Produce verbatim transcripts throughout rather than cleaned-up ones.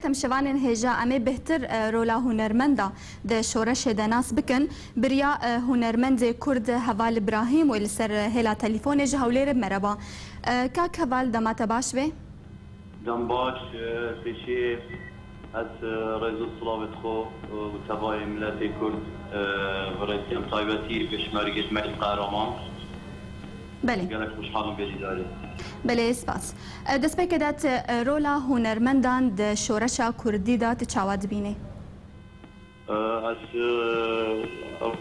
Temşevanên hêja, em ê bêhtir, e, rola hunermenda di şoreşê de nas bikin. Biriya, e, hunermendê Kurd Heval Îbrahîm wê li ser, e, hêla telîfonê ji Hewlêrê mereba. E, kak Heval, dema te baş be? Dem baş, e, pêşî ez, e, rêz û silavê xwe, e, û tevayê miletê Kurd, e, virêsiyem taybetî pêşmergê me yê qehreman. Belê. Gelek xweşhal im vê dîdarê. Belê, spas. E, destpêkê de tu, e, rola hunermendan di şoreşa kurdî de tu çawa dibînî? E, ez, e, ew,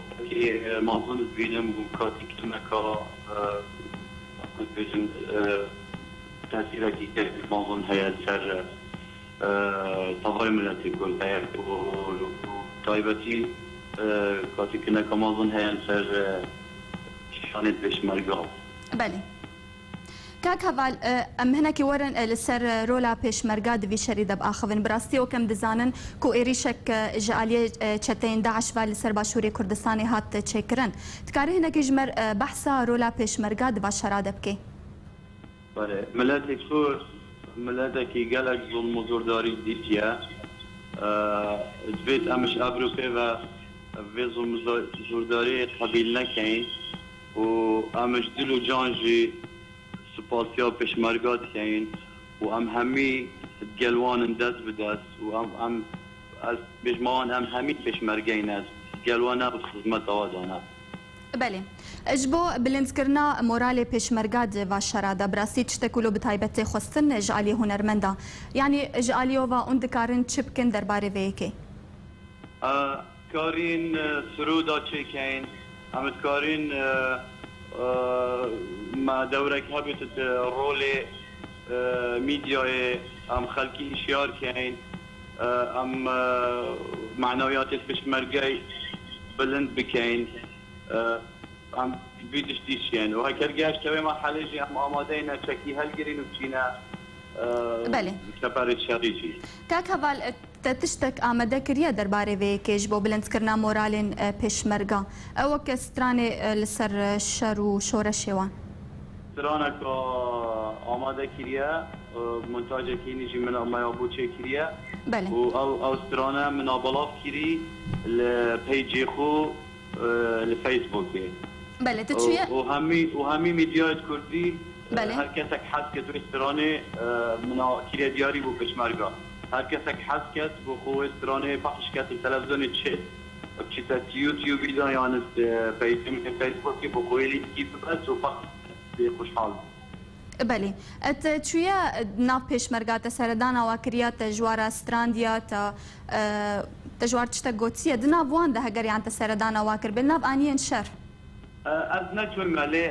e, mezin dibînim û katî kirineka, e, dibêjin, e, tesîrekî gelek mezin heye li ser, e, tevayê miletê Kurd heye û, û taybetî, e, katî kirineka mezin heye li ser, e, kişanên pêşmerge. Belê. Kak Heval, e, em hinekî werin, e, li ser, e, rola pêşmerga di vî şerî de biaxivin. Bi rastî wek em dizanin ku êrîşek, e, ji aliyê, e, çeteyên DAIŞ ve li ser başûrê Kurdistanê hat, e, çêkirin. Dikarî hinekî ji me re, e, behsa rola pêşmerga di va şera de bikê? Belê, miletê Kurd, miletekî gelek zulm û zordarî dîtiye. E, divêt em ji ev rûpê ve vê zulm û zo-, zordariyê qebîl nekeyin û em ji dil û can jî spasiya pêşmerga dikeyin û em hemî digel wan in dest bi dest û em, em, ez bêjim wan, em hemî pêşmergeyî ne, digel wan ne û di xizmeta wan de ne. Belê. Ji bo bilindkirina moralê pêşmerga di va şera de, bi rastî tiştek wilo bi taybet tê xwestin ji aliyê hunermenda. Yanî ji aliyê we ve hûn dikarin çi bikin derbarê vê yekê? E, dikarîn, e, siroda çêkeyin. Em dikarîn, e, e, me dewrek hebit di rolê, e, mîdyayê em xelkî hişyar keyin. E, em, e, manawiyatê pêşmergeyê bilind bikeyin. E, em vî tiştî çiyen. Û heger gehişte wê merhelê jî em amadeyne çekî helgirîn û çîne, e, Belê. Çeperê şerî jî. Kak Heval, e, te tiştek amade kiriye derbarê vê yekê ji bo bilindkirina moralên, e, pêşmerga? Ew weke stranê, e, li ser, e, şer û şoreşê wan. Straneka amade kiriye, e, montajekî nî jî min me ya bo çêkiriye. Belê. Û ew, ew strane min a belav kirî li peycê xwe, e, li Facebookê. Belê, tu Û, çûye? û hemî, û hemî medyayê kurdî, e, Belê. her kesek hez ket wê stranê, e, min a kiriye diyarî bû pêşmerga. Her kesek hez ket, bû xwe wê stranê pexş ket li televizyonê çêt. Biçîte YouTubeî de yan, e, peycê min Facebookê bû xwe wê lîstikî bibes û pexş ket. Bê xweşhal bû. Belê. E, te çûye, e, nav pêşmerga, te seredana wa kiriye, te ji wa re strandiye, te, e, te ji wa re tiştek gotiye? Di nav wan de heger yan te seredana wa kiribê, nav aniyên şer? E, ez neçûme lê,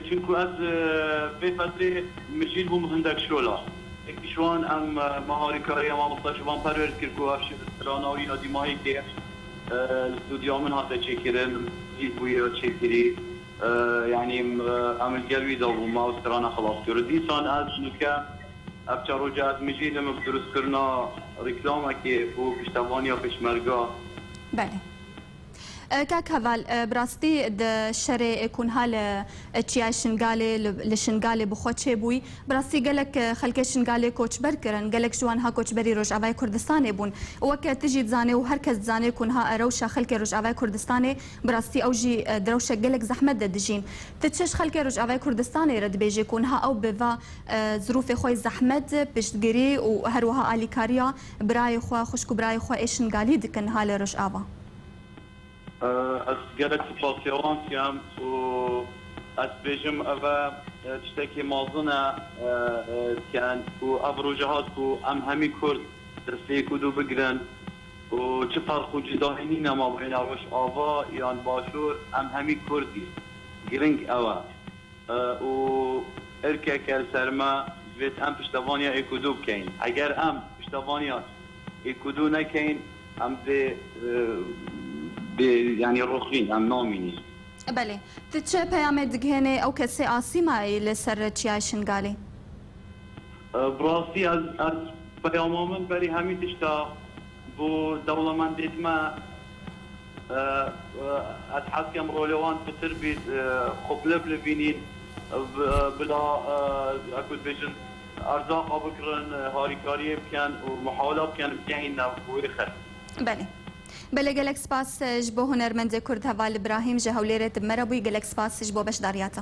çunku ez, e, vê fetrê mijîl bûm hindek şola. Yekî ji wan em, e, me harîkariya mamosta Şivan Perwêz kir ku ev şi-, strana wî ya dîmahîkê, e, li stûdyoya min hate çêkirin, klîp bûye çêkirî. E, yanî, e, em li gel wî de bûn, me ew strana xilas kir. Dîsan ez nûke ev çar roja ez mijîl im bi dirustkirina rîklamekê û piştevaniya pêşmerga. Belê. E, kak Heval, e, bi rastî di şerê, e, ku niha li, e, Çiyayê Şingalê, li, li Şingalê bi xwe çêbûyî, bi rastî gelek, e, xelkê Şingalê koçber kirin, gelek ji wan ha koçberî Rojavayê Kurdistanê bûn. Weke tu jî dizanê û her kes dizanê ku niha rewşa xelkê Rojavayê Kurdistanê bi rastî ew jî, e, di rewşek gelek zehmet de dijîn. Tu çi ji xelkê Rojavayê Kurdistanê re dibêjî ku niha ew bi va, e, zirûfê xwe yê zehmet, piştgirî û her wiha alîkariya birayê xwe, xwişk û birayê xwe ê Şingalî dikin niha li Rojava? E, ez gelek spasiya wan dikim û ez dibêjim ev e, e, tiştekî mezin e, e, e, dikin ku ev roja hat ku em hemî Kurd destê yek û du bigirin û çi ferq û cudahî nîne mabeyna Rojava yan Başûr, em hemî Kurd in. Giring ew e. E, û erkeke li ser me divêt em piştevaniya êk û du bikeyin. Eger em piştevaniya êk û du nekeyin, em dê, e, dê, yanî rûxîn, em namînî. Belê. Tu çi peyamê digihênê ew kesê asî mayî li ser Çiyayê Şingalê? E, bi rastî ez, ez peyama min berî hemî tişta bo dewlemendêt me, e, e, ez hez dikim rolê wan pitir bît, e, xwe biliv li bînîn, e, bi-, e, bila, e, ez ku dibêjin, Erzaqa bikirin, harîkariyê bikin û muhawela bikin bigehîne wê xelkê. Belê. Belê, gelek spas ji bo hunermendê Kurd Heval Îbrahîm ji Hewlêrê tu bi me re bûyî. Gelek spas ji bo beşdariya te.